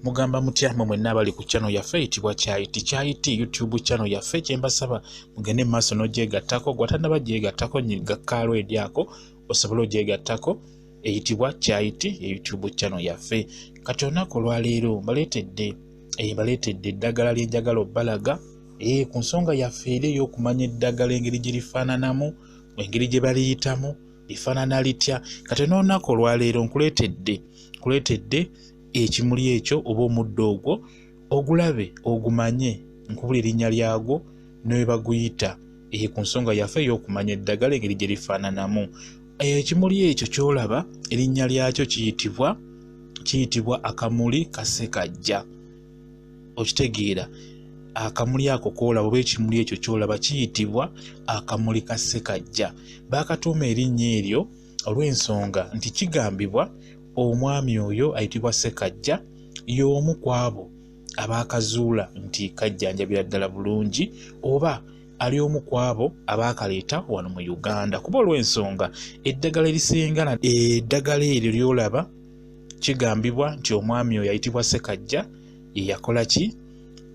Mugamba mutya mwe mwenna abali ku channel yaffe eyitibwa Kyayiti Kyayiti YouTube channel yaffe? Kyembasaba mugende mu maaso n'ogyegattako. Gwatannaba gyegattako, nyiga kaalwedi ako osobole ogyegattako, eyitibwa Kyayiti ye YouTube channel yaffe. Kati olunaku olwaleero mbaleetedde eddagala lyenjagala obbalaga ku nsonga yaffe eri ey'okumanya eddagala engeri gye lifaananamu, engeri gye baliyitamu, lifaanana litya. Kati n'olunaku olwaleero nkuleetedde ekimuli ekyo oba omuddo ogwo, ogulabe ogumanye, nkubula erinnya lyagwo ne baguyita, ku nsonga yaffe ey'okumanya eddagala engeri gye lifaananamu. Ekimuli ekyo ky'olaba erinnya lyakyo kiyitibwa akamuli kasekajja. Okitegeera? Akamuli ako k'olaba oba ekimuli ekyo ky'olaba kiyitibwa akamuli kasekajja. Baakatuuma erinnya eryo olw'ensonga nti kigambibwa omwami oyo ayitibwa Ssekajja y'omu ku abo abaakazuula nti kajjanjabira ddala bulungi, oba ali omu ku abo abaakaleeta wano mu Uganda. Kuba olw'ensonga eddagala erisinga, eddagala eryo ly'olaba, kigambibwa nti omwami oyo ayitibwa Ssekajja ye yakola ki,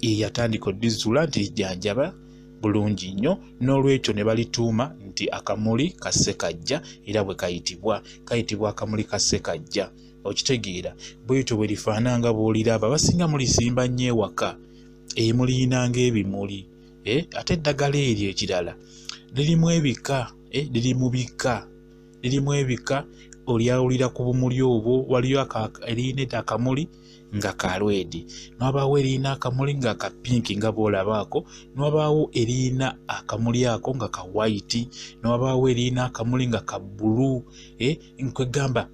ye yatandika oddizuula nti lijjanjaba bulungi nnyo, n'olwekyo ne balituuma nti akamuli ka Ssekajja, era bwe kayitibwa akamuli ka Ssekajja. Okitegeera? Bwetyo bwe lifaanana nga bw'oliraba. Abasinga mulisimba nnyo ewaka, muliyina ng'ebimuli. Ate eddagala eryo ekirala lirimu ebika, liri mu bika, lirimu ebika, olyawulira ku bumuli obwo. Waliyo eriyina akamuli nga ka red, nwabaawo eriyina akamuli nga ka pink nga bw'olabaako, nwabaawo eriyina akamuli ako nga ka white, nwabaawo eriyina akamuli nga ka blue. Nkwegamba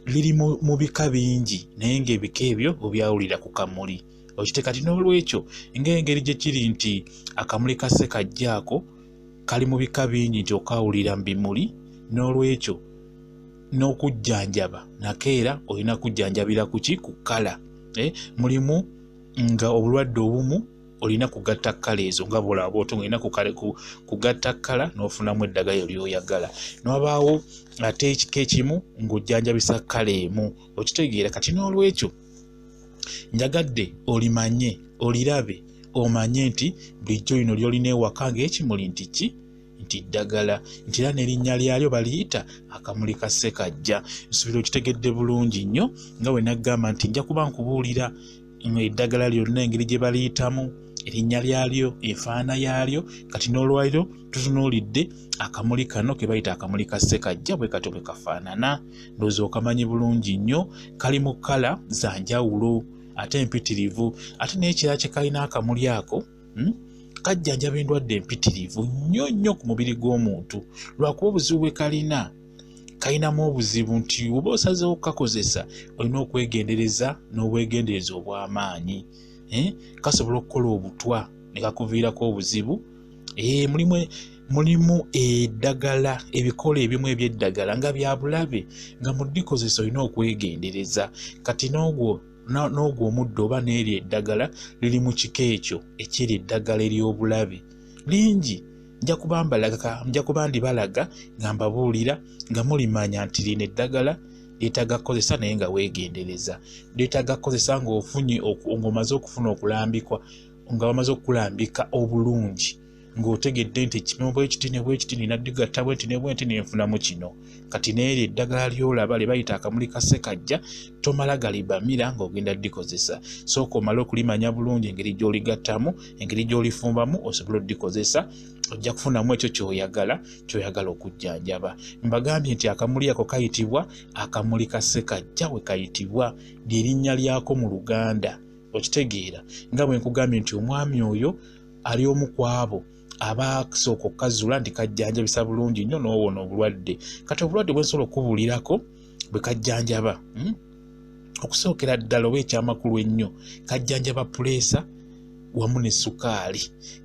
liri mu bika bingi, naye ng'ebika ebyo obyawulira ku kamuli. Okite? Kati n'olwekyo ng'engeri gye kiri nti akamuli ka Ssekajja ako kali mu bika bingi nti okawulira mu bimuli, n'olwekyo n'okujjanjaba nakeera olina kujjanjabira ku ki? Ku colour. Mulimu nga obulwadde obumu olina kugatta colour ezo nga bw'olaba bw'otyo, ng'olina kugatta colour n'ofunamu eddagala ly'oyagala. N'wabaawo ate ekika ekimu ng'ojjanjabisa colour emu. Okitegeera? Kati n'olwekyo njagadde olimanye, olirabe, omanye nti bulijjo lino ly'olina ewaka ng'ekimuli nti ki, nti ddagala, nti era n'erinnya lyalyo baliyita akamuli ka Ssekajja. Nsuubira okitegedde bulungi nnyo. Nga bwe naggamba nti nja kuba nkubuulira eddagala lyonna, engeri gye baliyitamu, erinnya lyalyo, enfaana yaalyo. Kati n'olwaliro tutunuulidde akamuli kano ke bayita akamuli ka Ssekajja. Bwe katyo bwe kafaanana. Ndowooza okamanyi bulungi nnyo. Kali mu colour za njawulo ate empitirivu. Ate n'ekirala kye kalina akamuli ako, Kajjanjaba endwadde empitirivu nnyo nnyo ku mubiri gw'omuntu. Lwakuba obuzibu bwe kalina, kalinamu obuzibu nti oba osazeewo okukakozesa olina okwegendereza n'obwegendereza obw'amaanyi. Kasobola okukola obutwa ne kakuviirako obuzibu. Mulimu eddagala, ebikolo ebimu eby'eddagala nga bya bulabe, nga mu ddikozesa olina okwegendereza. Kati n'ogwo omuddo oba n'eryo eddagala liri mu kika ekyo ekyeri eddagala ery'obulabe lingi. Nja kuba ndibalaga nga mbabuulira nga mulimanya nti lino eddagala lyetaaga kukozesa naye nga weegendereza, lyetaaga kukozesa ng'ofunye, ng'omaze okufuna okulambikwa, nga bamaze okukulambika obulungi, ng'otegedde nti ekipimo bwe kiti ne bwe kiti, nina digatta bwe nti ne bwe nti nenfunamu kino. Kati n'eryo eddagala ly'olaba lye bayita akamuli ka Ssekajja, tomala galibamira ng'ogenda ddikozesa. Sooka omale okulimanya bulungi engeri gy'oligattamu, engeri gy'olifumbamu osobole oddikozesa, ojja kufunamu ekyo ky'oyagala okujjanjaba. Mbagambye nti akamuli ako kayitibwa akamuli ka Ssekajja, we kayitibwa ly'erinnya lyako mu Luganda. Okitegeera? Nga bwe nkugambye nti omwami oyo ali omu ku abo abasooka okukazuula nti kajjanjabisa bulungi nnyo n'owona obulwadde. Kati obulwadde bwe nsobola okubuulirako bwe kajjanjaba, Okusookera ddala oba ekyamakulu ennyo, kajjanjaba puleesa wamu ne sukaali.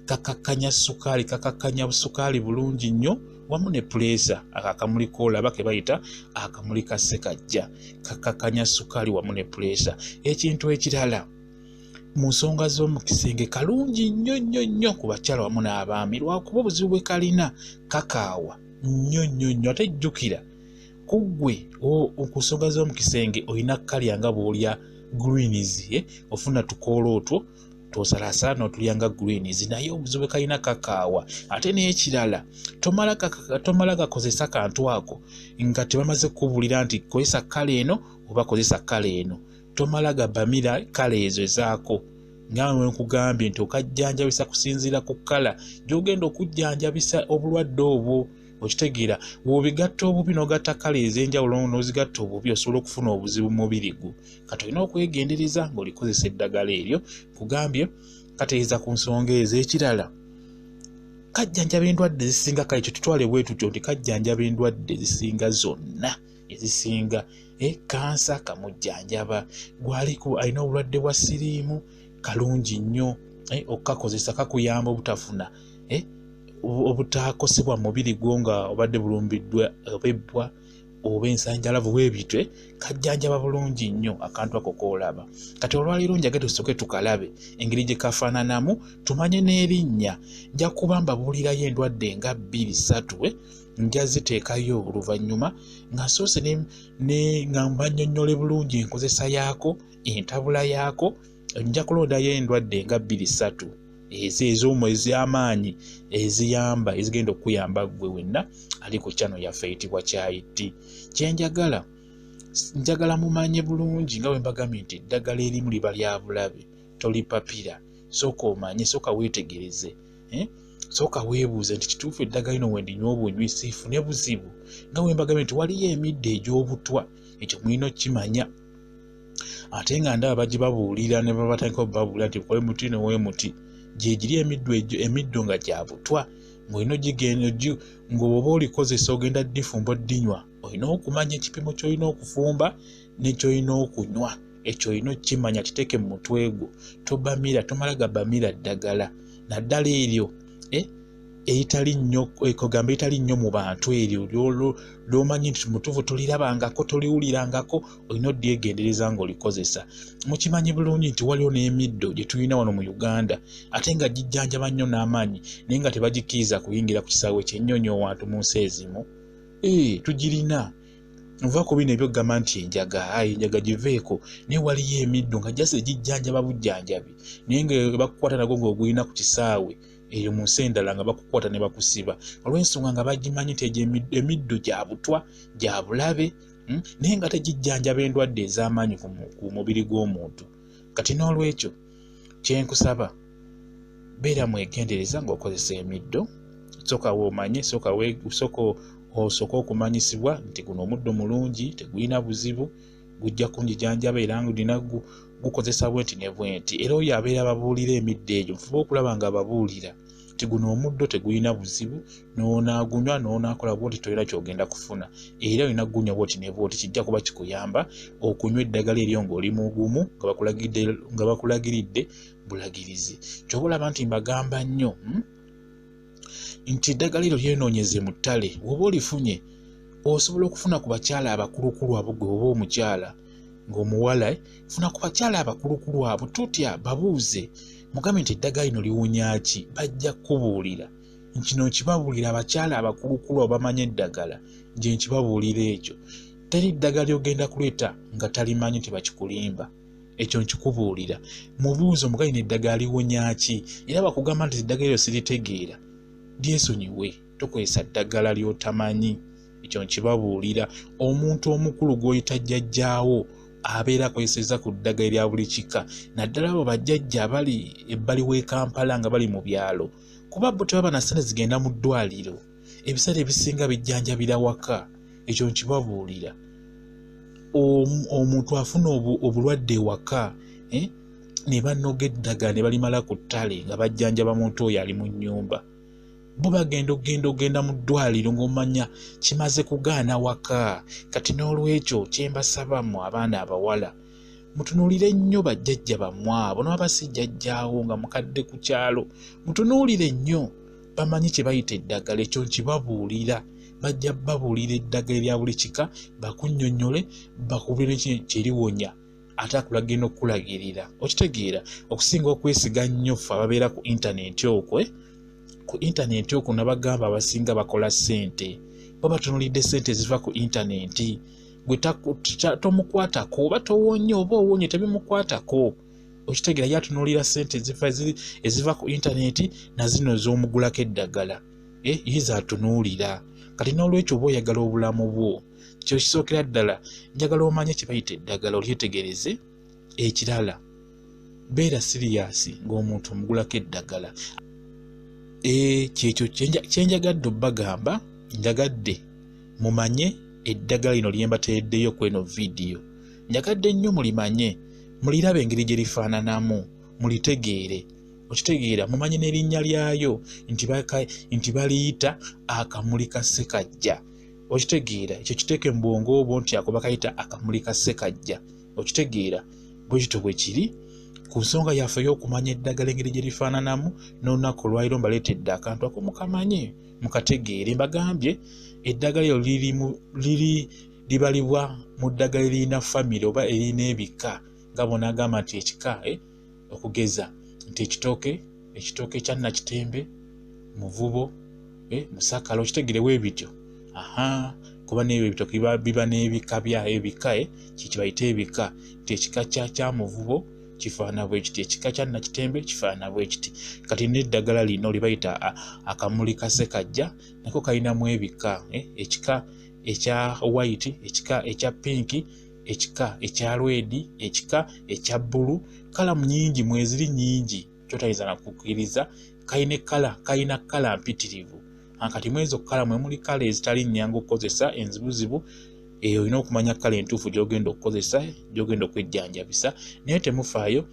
Kakakkanya sukaali, kakakkanya sukaali bulungi nnyo wamu ne puleesa. Ako akamuli k'olaba ke bayita akamuli ka Ssekajja kakakkanya sukaali wamu ne puleesa. Ekintu ekirala, mu nsonga z'omu kisenge kalungi nnyo nnyo nnyo ku bakyala wamu n'abaami. Lwakuba obuzibu bwe kalina, kakaawa nnyo nnyo nnyo. Ate jjukira ku ggwe ku nsonga z'omu kisenge olina kukalya nga bw'olya greens, ofuna tukoola otwo tosalasala n'otulya nga greens, naye obuzibu kalina kakaawa. Ate n'ekirala, tomala gakozesa kantu ako nga tebamaze kukubuulira nti kozesa kkala eno oba kozesa kkala eno. Tomala gabamira kkala ezo ezaako, nga bwe nkugambye nti okajjanjabisa kusinziira ku kkala gy'ogenda okujjanjabisa obulwadde obwo. Okitegeera, bw'obigatta obubi n'ogatta kkala ez'enjawulo n'ozigatta obubi, osobola okufuna obuzibu mu mubiri gwo. Kati olina okwegendereza ng'olikozesa eddagala eryo. Nkugambye katereeza ku nsonga ezo. Ekirala, kajjanjaba endwadde ezisinga, kale ekyo tutwale bwe tutyo nti kajjanjaba endwadde ezisinga zonna ezisinga. Kansa kamujjanjaba, gwaliko alina obulwadde bwa siriimu kalungi nnyo, okukakozesa kakuyamba obutafuna obutakosebwa mubiri gwo nga obadde bulumbiddwa oba ebbwa oba ensanjalavu bw'ebitwe, kajjanjaba bulungi nnyo akantu ako k'olaba. Kati olwaleero njagala tusooke tukalabe engeri gye kafaananamu, tumanye n'erinnya. Nja kuba mbabuulirayo endwadde nga 2 3, nja ziteekayo oluvannyuma nga nsoose nga mbannyonnyole bulungi enkozesa yaako, entabula yaako. Nja kulondayo endwadde nga 2 3 ezo ez'omu ez'amaanyi eziyamba, ezigenda okukuyamba ggwe wenna ali ku channel yaffe eyitibwa Kyayi Tea. Kye njagala, njagala mumanye bulungi nga bwe mbagambye nti eddagala erimu liba lya bulabe, tolipapira. Sooka omanye, sooka weetegereze, sooka weebuuze nti kituufu eddagala lino we ndinywa obunywi siifune buzibu. Nga bwe mbagambye nti waliyo emiddo egy'obutwa, ekyo mulina okkimanya. Ate nga ndaba bagibabuulira ne babatandika okubabuulira nti mukole muti ne weemuti, gye giri emiddo egyo, emiddo nga gya butwa, ng'olina ng'oba olikozesa ogenda ddifumba oddinywa, olina okumanya ekipimo ky'olina okufumba ne ky'olina okunywa. Ekyo olina okkimanya, kiteeke mu mutwe gwo. Tobamira, tomala gabamira ddagala, naddala eryo eritali nnyo, kugamba eritali nnyo mu bantu, eryo ly'omanyi nti mutuufu tolirabangako, toliwulirangako, olina oddyegendereza ng'olikozesa. Mukimanyi bulungi nti waliwo n'emiddo gye tulina wano mu Uganda ate nga gijjanjaba nnyo n'amaanyi, naye nga tebagikkiriza kuyingira ku kisaawe ky'ennyonyi owantu mu nsi ezimu. Tugirina. Nva ku bino ebyokugamba nti enjaga, ayi enjaga giveeko, naye waliyo emiddo nga jasi egijjanjaba bujjanjabi, naye nga bakukwata nagwo ng'ogulina ku kisaawe eyo mu nsi endala nga bakukwata ne bakusiba, olw'ensonga nga bagimanyi nti egyo emiddo gya butwa, gya bulabe, naye nga tegijjanjaba endwadde ez'amaanyi ku mubiri gw'omuntu. Kati n'olwekyo kye nkusaba, beera mwegendereza ng'okozesa emiddo. Sooka weomanye, sooka osooke okumanyisibwa nti guno omuddo mulungi, tegulina buzibu, gujja kunjijanjaba era nina gukozesa bwenti ne bwenti. Era oyo abeera ababuulira emiddo egyo, nfuba okulaba nga ababuulira nti guno omuddo tegulina buzibu, n'onaagunywa n'onaakola bw'oti tolina ky'ogenda kufuna, era olina kugunywa bw'oti ne bw'oti, kijja kuba kikuyamba okunywa eddagala eryo ng'oli mugumu, nga bakulagiridde bulagirizi. Ky'oba olaba nti mbagamba nnyo, nti eddagala eryo lyenoonyeze mu ttale, bw'oba olifunye osobola okufuna ku bakyala abakulukulu abo, gwe oba omukyala ng'omuwala, funa ku bakyala abakulukulu abo, tutya babuuze, mugambe nti eddagala lino liwonya ki, bajja kukubuulira. Kino nkibabuulira abakyala abakulukulu abo bamanyi eddagala, gye nkibabuulira ekyo. Teri ddagala ly'ogenda kuleeta nga talimanyi nti bakikulimba, ekyo nkikubuulira. Mubuuze omugambe nti eddagala liwonya ki, era bakugamba nti eddagala eryo siritegeera, lyesonyiwe, tokozesa ddagala ly'otamanyi. Ekyo nkibabuulira. Omuntu omukulu gw'oyita jjajjaawo abeera akozesezza ku ddagala erya buli kika, naddala abo bajjajja abali ebbali w'e Kampala nga bali mu byalo, kuba bo tebaba na ssente zigenda mu ddwaliro, ebiseera ebisinga bijjanjabira waka. Ekyo nkibabuulira. Omuntu afuna obulwadde ewaka, ne banoga eddagala ne balimala ku ttale nga bajjanjaba muntu oyo ali mu nnyumba. Bo bagenda ogenda mu ddwaliro ng'omanya kimaze kugaana waka. Kati n'olwekyo kye mbasaba mmwe abaana abawala, mutunuulire nnyo bajjajja bammwe abo, n'aba si jjajjaawo nga mukadde ku kyalo, mutunuulire nnyo, bamanyi kye bayita eddagala. Ekyo nkibabuulira. Bajja babuulira eddagala erya buli kika, bakunnyonnyole, bakubuulire kye liwonya, ate akulagire n'okukulagirira. Okitegeera, okusinga okwesiga nnyo ffe ababeera ku intaneti okwo, ku intaneti okwo nabagamba abasinga bakola ssente, bo batunuulidde ssente eziva ku intaneti. Gwe tomukwatako, oba towonye oba owonye tebimukwatako. Okitegeera, yatunuulira ssente eziva ku intaneti na zino ez'omugulako eddagala. Ye z'atunuulira. Kati n'olwekyo oba oyagala obulamu bwo, kyo kisookera ddala njagala omanye kye bayita eddagala olyetegereze. Ekirala, beera siriyasi ng'omuntu omugulako eddagala. Kyekyo kye njagadde obbagamba, njagadde mumanye eddagala lino lye mbateereddeyo ku eno vidiyo. Njagadde nnyo mulimanye, mulirabe engeri gye lifaananamu, mulitegeere. Okitegeera, mumanye n'erinnya lyayo nti baliyita akamuli ka Ssekajja. Okitegeera, ekyo kiteeke mu bwongo bwo nti ako bakayita akamuli ka Ssekajja. Okitegeera, bwe kityo bwe kiri ku nsonga yaffe ey'okumanya eddagala engeri gye lifaananamu. N'olunaku olwaleero mbaleetedde akantu ako mukamanye, mukategeere. Mbagambye eddagala eryo liri libalibwa mu ddagala eririna famire oba eririna ebika, nga bw'onaagamba nti ekika, okugeza nti ekitooke kya Nakitembe, Muvubo, Musakala, okitegeerewo ebityo. Aha, kuba n'ebyo ebitooke biba n'ebika bya ebika, kibayita ebika, nti ekika kya Muvubo kifaanana bwe kiti, ekika kya Nakitembe kifaanana bwe kiti. Kati n'eddagala lino lye bayita akamuli ka Ssekajja nako kalinamu ebika, ekika ekya white, ekika ekya pink, ekika ekya red, ekika ekya bbulu. Kala nnyingi mweziri nnyingi ky'otayinza na kukkiriza. Kalina kkala mpitirivu. Kati mwezo kkala mwe muli kkala ezitali nnyangu okukozesa, enzibuzibu. Olina okumanya kkala entuufu gy'ogenda okukozesa, gy'ogenda okwejjanjabisa. Naye temufaayo,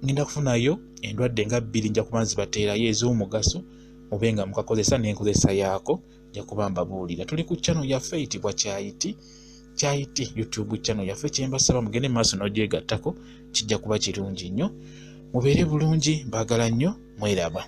ngenda kufunayo endwadde nga bbiri, nja kuba nzibateerayo ez'omugaso, mube nga mukakozesa n'enkozesa yaako, nja kuba mbabuulira. Tuli ku channel yaffe eyitibwa Kyayiti, Kyayiti YouTube channel yaffe. Kye mbasaba mugende mu maaso n'ogyegattako, kijja kuba kirungi nnyo. Mubeere bulungi, mbaagala nnyo, mweraba.